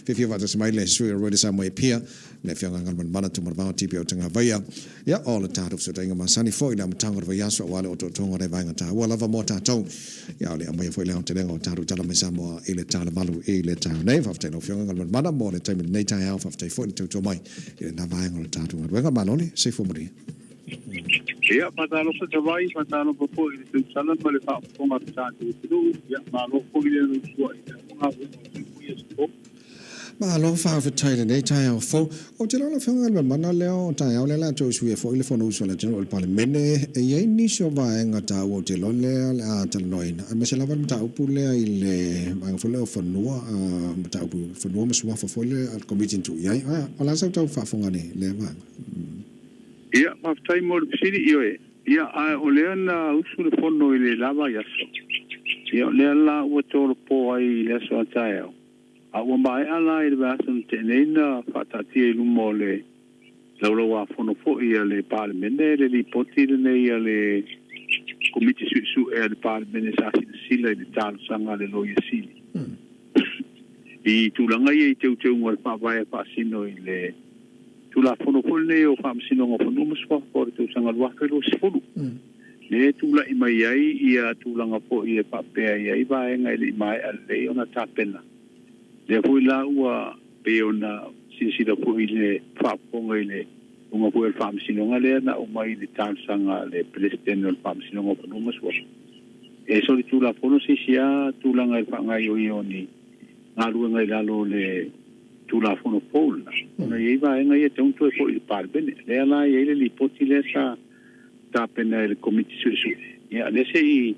Fiafia faatasi mai le sui o Radio Samoa i Apia, le Afioga ia Galumalemana Tuimalevaoa TPO Tagavaia, ia, o le tatou fesootaiga masani foi i le amataga o le vaiaso aua le otootoga o le vaega taua lava mo tatou. Ia, o le aumaia foi le aotelega o tatou tala mai Samoa i le tala 8 i le taeao nei. Faafetai i lau Afioga Galumalemana mo le taimi i lenei taeao, faafetai foi le tautua mai i lena vaega o le tatou galuega. Malo le soifua manuia. Ia, faatalofa Savaii, faatalofa foi i le tausala ma le faafofoga a le tatou atunuu. Ia, malo foi le usuai i le galuega o lenei aso fou. Malo faafetai i lenei taeao fou. Ou te iloa lau Afioga i le Mamana lea o taeao lea o le a toe usuia foi le Fonousu a le atunuu o le Palemene. E i ai nisi o vaega taua ou te iloa lea o le a talanoaina, aemaise lava le mataupu lea i le vaega foi lea o fanua, mataupu fanua ma suafa foi lea a le Komiti na tuu i ai. O le a sau tau faafofoga i lea vaega? Ia, faafetai mo le fesili. Ioe. Ia, ae o lea na usu le fono i le la vaiaso. Ia, o lea la ua tolopo ai i le aso a taeao. A ua maea la i le vaiaso na tea nei na faataatia i luma o le Laulau-a-Fono foi a le Palemene le lipoti lenei a le Komiti Suesue a le Palemene sa silasila i le talosaga a le Loia Sili i tulaga ia i teuteuga o le Faavae e faasino i le Tulafono foi lenei o Faamasinoga o Fanua ma Suafa o le tausaga 2020, lea e tulai mai ai ia tulaga foi e faapea e i ai vaega e le i maea lelei ona tapena. Lea foi la ua pei ona silasila foi le faafofoga i le luga foi o le Faamasinoga lea na aumai i le talosaga a le Peresetene o le Faamasinoga o Fanua ma Suafa e solitulafono se isi lava tulaga i le faagaoioia o ni galuega i lalo o le Tulafono fou lena, ona e i ai vaega ia e tatau ona toe foi i le Palemene. Lea la e i ai le lipoti lea sa tapena e le Komiti Suesue. Ia, lea se i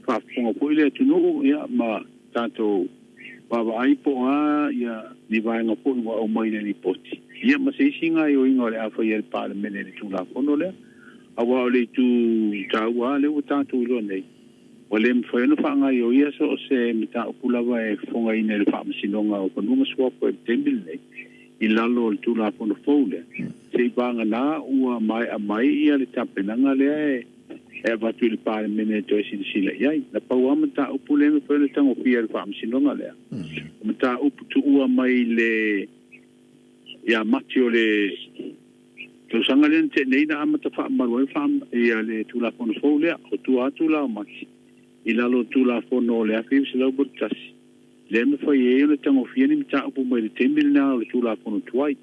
faafofoga foi le atunuu ia ma tatou vaavaai po o a ia ni vaega foi ua aumai i le lipoti, ia ma se isi gaoioiga o le a faia e le Palemene i le Tulafono lea. Aua o le itu taua lava lea ua tatou iloa nei, Ua le mafai ona faagaoioia so o se mataupu lava e fofogaina e le Faamasinoga o Fanua ma Suafa i le taimi lenei i lalo o le Tulafono fou lea, se i vagana ua maea mai ia le tapenaga lea e avatu i le Palemene e toe silasila i ai. Na pau lava mataupu lea e mafai ona tagofia e le Faamasinoga lea, o mataupu tuua mai le ia Mati o le tausaga lea na tea nei na amata faamalu ai ia le Tulafono fou lea. O tua atu la o Mati i lalo o le Tulafono o le 1981, lea e mafai ai ona tagofia ni mataupu mai le taimi lena o le Tulafono tuai.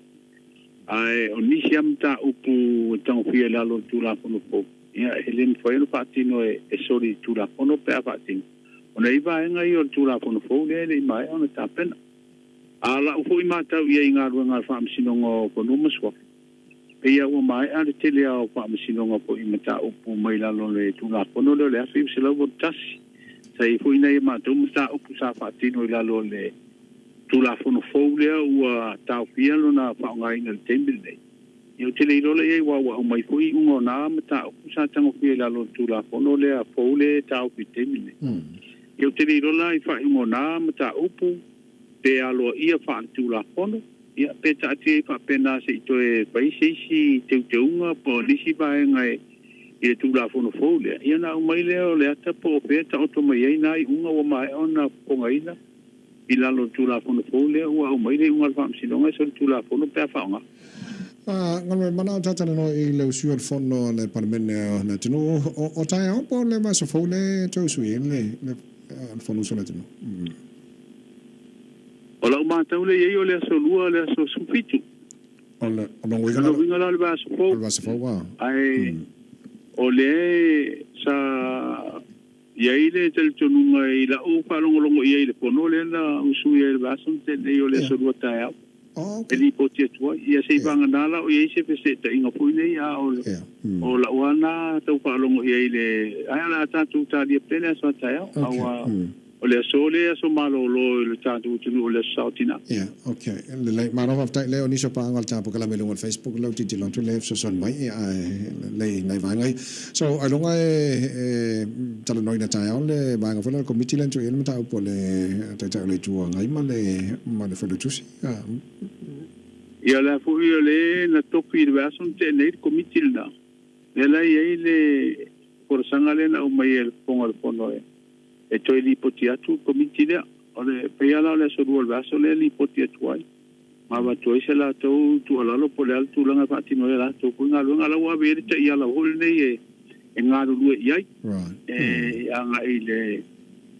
Ae o nisi lava mataupu e tagofia i lalo o le Tulafono fou, ia e le mafai ona faatino e soli i le Tulafono pe a faatino, ona e i ai vaega ia o le Tulafono fou lea e le i maea ona tapena. A lau foi matau i ai i galuega a le Faamasinoga o Fanua ma Suafa, pei a ua maea le tele a o Faamasinoga foi i mataupu mai lalo o le Tulafono lea o le 1981. Sa i ai foi nai a matou mataupu sa faatino i lalo o le Tulafono fou lea ua taofia lona faaaogaina i le taimi lenei. Ia ou te le iloa la i ai aua ua aumai foi iuga o na mataupu sa tagofia i lalo o le Tulafono lea fou lea e taofi i le taimi lenei. Ia ou te le iloa la i faaiuga o na mataupu pe aloaia faaletulafono, ia, pe taatia ai faapena se i toe fai se isi teuteuga po o nisi vaega i le Tulafono fou lea, ia ona aumai lea o le ata po o fea e taoto mai ai na iuga ua maea ona fofogaina i lalo o le Tulafono fou lea ua aumai le iuga a le Faamasinoga e solitulafono pe a faaaoga. Galuemalemana o tatalanoa i le usui o le fono a le Palemene o le atunuu o taeao po o le vaiaso fou le toe usui ai le fono usu a le atunuu. O lau matau lea i ai o le aso Lua le aso 17. O le uiga la o le vaiaso fou. O le vaiaso fou a. Ae o lea sa i ai le talitonuga i lau faalogologo i ai i le fono lea na usui ai i le vaiaso na tea nei o le aso Lua taeao e lipoti atu ai. Ia se i vagana la o i ai se feseetaiga foi nei, a o lau lava na tau faalogo i ai i le ae o le a tatou talia pea le aso a taeao, aua o le aso lea e aso malolo i le tatou atunuu o le aso Saotina. Ia, ok. Lelei. Malo faafetai. Lea o nisi o paaga o le tapokalamu i luga o le Facebook lau tilotilo atu lea e fesoasoani mai, ia, ae lelei nai vaega ia. So, ailoga e talanoaina taeao le vaega foi lea o le Komiti lea na tuu i ai le mataupu a le Taitai o le Itu Agai ma le ma le Failautusi. Ia, o le a foi o le na tofi i le vaiaso na tea nei le Komiti lena, lea la e i ai le folasaga lea na aumai e le Fofoga o le Fono e toe lipoti atu le Komiti lea. O le paia la o le aso lua o le vaiaso lea e lipoti atu ai ma avatu ai se latou tuualalo po o le a le tulaga e faatino ai e latou foi galuega. A o la ua ave i ai le taiala foi lenei e galulue i ai e agai i le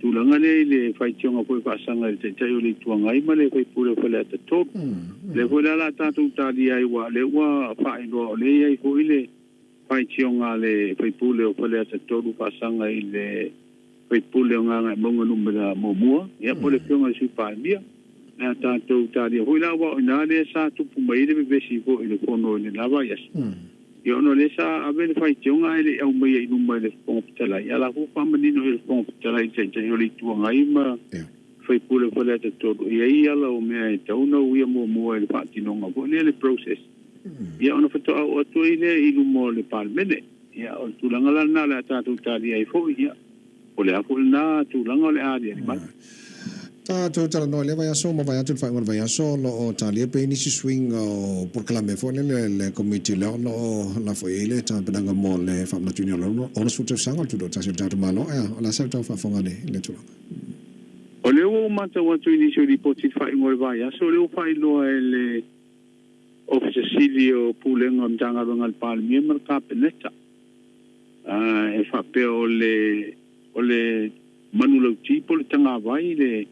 tulaga lea i le faitioga foi faasaga i le Taitai o le Itu Agai ma le sui usufono o Faleata 3. O lea foi la o le a tatou talia ai aua o lea ua faailoa o lea e i ai foi le faitioga a le sui usufono o Faleata 3 faasaga i le sui usufono o Gagaemauga Numera 1, ia po o le Afioga i le Sui Palemia. O le a tatou talia foi la aua o i ina lea sa tupu mai ai le vevesi foi i le Fono i le la vaiaso. Ia ona o lea sa ave le faitioga ae le i aumaia i luma e le Fofoga Fetalai, a o la foi ua faamanino i le Fofoga Fetalai i le Taitai o le Itu Agai ma sui usufono o Faleata 3, e i ai ala o mea e tatau ona uia muamua i le faatinoga foi lea, le process, ia ona faatoa oo atu ai lea i luma o le Palemene. Ia, o le tulaga la lena o le a tatou talia ai foi, ia, po o le a foi lena tulaga o le a aliali mai. Tatou talanoa i lea vaiaso ma vaai atu i le faaiuga o le vaiaso o lo o talia pea nisi suiga o polokalame foi lele le Komiti lea o lo o lafo i ai le tapenaga mo le faamanatuina o le 60 tausaga o le Tutoatasi o le tatou Malo. Ea, o le a sa tau faafofoga nei i lea tulaga? O lea ua ou matau atu i nisi o lipoti i le faaiuga o le vaiaso, o lea ua faailoa e le Ofisa Sili o Pulega o le Matagaluega a le Palemia ma le Kapeneta e faapea o le o le manulauti po o le tagavai le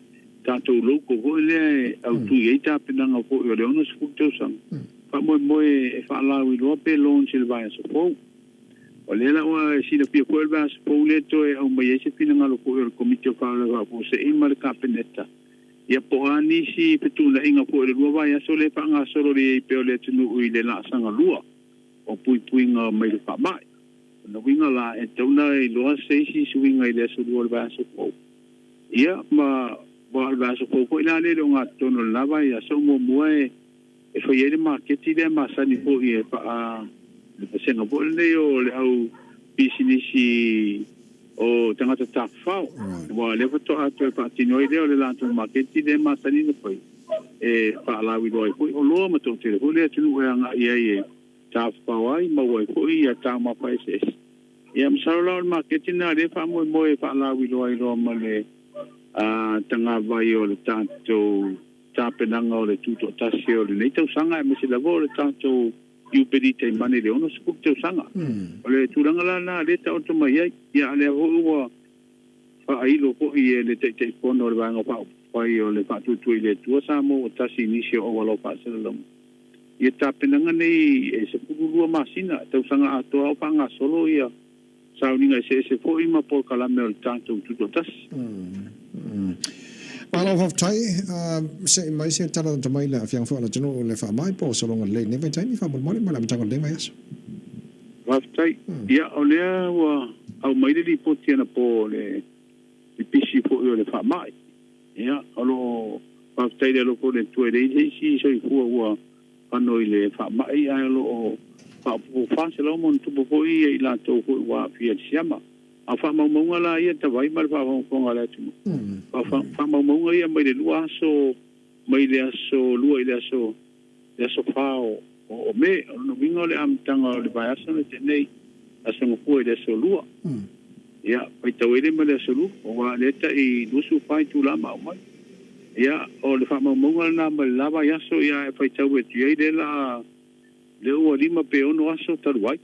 tatou logo foi lea e autu i ai tapenaga foi o le 60 tausaga faamoemoe e faalauiloa pe launch i le vaiaso fou. O lea la ua silafia foi o le vaiaso fou lea toe aumai ai se finagalo foi o le Komiti o Faalavelave Faafuasei ma le Kapeneta Ia po o a nisi fetuunaiga foi o le lua vaiaso lea e faagasolo lelei ai pea o le atunuu i le laasaga lua o puipuiga mai le faamai. O lona uiga la, e tatau ona iloa se isi suiga i le aso lua o le vaiaso fou. Ia, ma ua o le vaiaso fou foi la lea e le o gatotonu o lena vaiaso, muamua e fai ai le maketi lea masani foi e faa le vasega foi lenei o le au pisinisi o tagata tafafao. Aua o lea faatoa toe faatino ai lea o le latou maketi lea e masani ona fai e faalauiloa ai foi oloa ma toatele foi le atunuu e agai ai e tafafao ai, maua ai foi ia taumafa eseese. Ia masalo la o le maketi lena lea e faamoemoe e faalauiloa ai loa ma le tagavai o le tatou tapenaga o le tutoatasi o lenei tausaga aemaise lava o le tatou Iupeli Taimane i le 60 tausaga. O le tulaga la lena lea e taoto mai ai. Ia a o lea foi ua faailo foi e le Taitaifono o le Vaega Faaupufai o le Faatuatua i le Atua Samoa ua tasi i nisi o auala o faasalalauga. Ia tapenaga nei e 12 masina, tausaga atoa o faagasolo ia sauniga eseese foi ma polokalame o le tatou Tutoatasi. Malo faafetai. Se i mai se tala lata mai i le aafiaga foi o le atunuu i le faamai po o sologa lelei i lenei vaitaimi faamolemole ma le amataga o lenei vaiaso. Faafetai. Ia, o lea ua aumai le lipoti anapo o le pipisi foi o le faamai. Ia, o lo o faafetai i le alofa o le Atua e leai se isi soifua ua fano i le faamai, ae o lo o faaopoopo 400+ foi ia i latou foi ua aafia i le siama. A o faamaumauga la ia tavai ma le faafogafoga a le atunuu. O faamaumauga ia mai le lua aso, mai le aso lua i le aso, le aso fa o Me. O lona uiga o le amataga o le vaiaso na tea nei, aso Gafua i le aso lua. Ia, faitau ai lea ma le aso lua, aua o lea e tai 24 itula ma aumai. Ia, o le faamaumauga lena mai le la vaiaso, ia ae faitau atu i ai lea la, lea ua lima pe ono aso talu ai.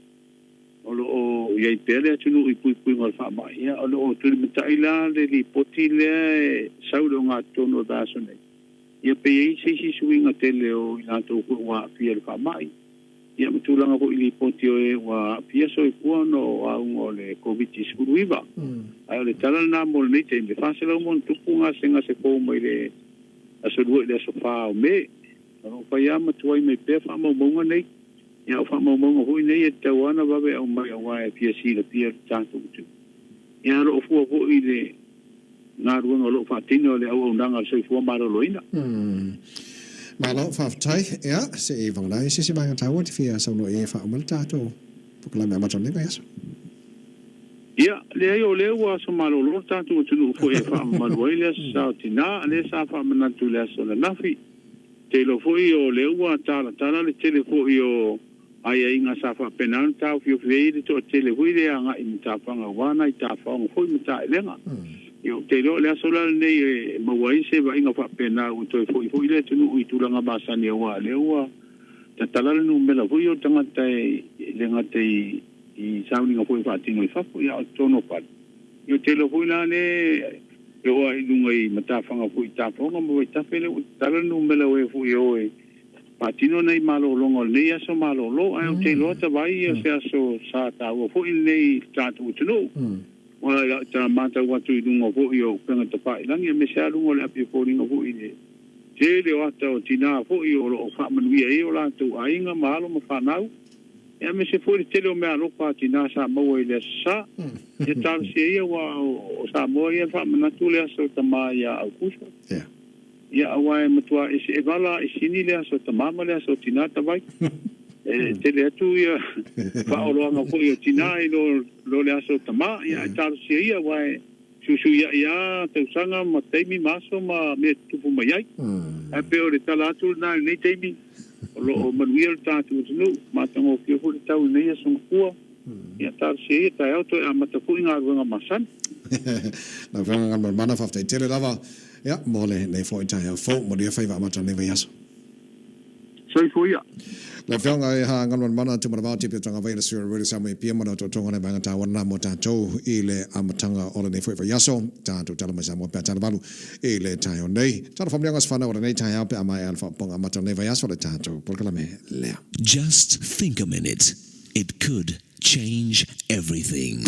O lo o i ai pea le atunuu i puipuiga o le faamai. Ia, o lo o tulimatai la le lipoti lea e sau i le ogatotonu o le vaiaso nei. Ia pe i ai se isi suiga tele o i latou foi ua aafia i le faamai, ia ma tulaga foi i lipoti o e ua aafia soifua ona o auga o le Koviti-19. Ae o le tala lena mo lenei taimi, e 400+ gasegase fou mai le aso Lua i le aso Fa o Me. O lo o fai lava ma tuai mai pea faamaumauga nei. Ia o faamaumauga foi nei e tatau lava ona vave aumai aua e fia silafia le tatou atunuu. Ia o lo o fua foi i le galuega o lo o faatino e le auaunaga a le soifua maloloina. Malo faafetai. Ia, se i vagana ai se isi vaega taua e te fia saunoa i ai e faauma le tatou polokalame amata o lenei vaiaso. Ia, leai o lea ua aso malolo le tatou atunuu foi e faamamalu ai le Aso Sa o Tina, lea sa faamanatu i le aso ananafi. Te iloa foi o lea ua talatala le tele foi o aiaiga sa faapena ona taofiofi ai le toatele foi le agai i matafaga aua nai tafaoga foi ma taelega. Ia, ou te iloa o le aso la lenei e maua ai se vaaiga faapena ua toe foi foi le atunuu i tulaga masani aua o lea ua tatala le numera foi o tagata e le gata i sauniga foi e faatino i fafo, ia a o totonu o fale. Ia ou te iloa foi la lea e oo lava i luga i matafaga foi i tafaoga ma vaitafe lea ua tatala le numera o e foi e o e faatino nai malologa o lenei aso malolo. Ae ou te iloa tavai o se aso sa taua foi lenei i le tatou atunuu. Aua i lau tala matau atu i luga foi o upega tafailagi aemaise lava luga o le api foliga foi i le tele o ata o tina foi o lo o faamanuia ai o latou aiga ma alo ma fanau, aemaise foi le tele o meaalofa a tina sa maua i le Aso Sa. Ia talosia ia aua o Samoa ia e faamanatu le Aso Tama ia Aukuso. Ia aua e matua ese e vala aisini le aso tama ma le aso tina tavai. E tele atu ia faaoloaga foi o tina i lo lo le aso tama ia ae talosia ia aua e fesuisuiai a tausaga ma taimi ma aso ma mea e tutupu mai ai. Ae pei o le tala atu lena i lenei taimi o lo o manuia le tatou atunuu, matagofie foi le tau i lenei aso Gafua. Ia talosia ia taeao toe amata foi galuega masani. Lau Afioga Galumalemana, faafetai tele lava Ia, mo lenei foi taeao fou, manuia faiva amata o lenei vaiaso. Soifua ia. Lau Afioga e Galumalemana Tumanavao Tipi o Tagavaia le sui o le Radio Samoa i Apia ma le otootoga o le vaega taua lena mo tatou i le amataga o lenei foi vaiaso. Tatou tala mai Samoa pe a tala valu i le taeao nei. Tala faamanuiaga o se fanau o lenei taeao pe a maea le faaopoopoga amata o lenei vaiaso le tatou polokalame lea. Just think a minute, it could change everything.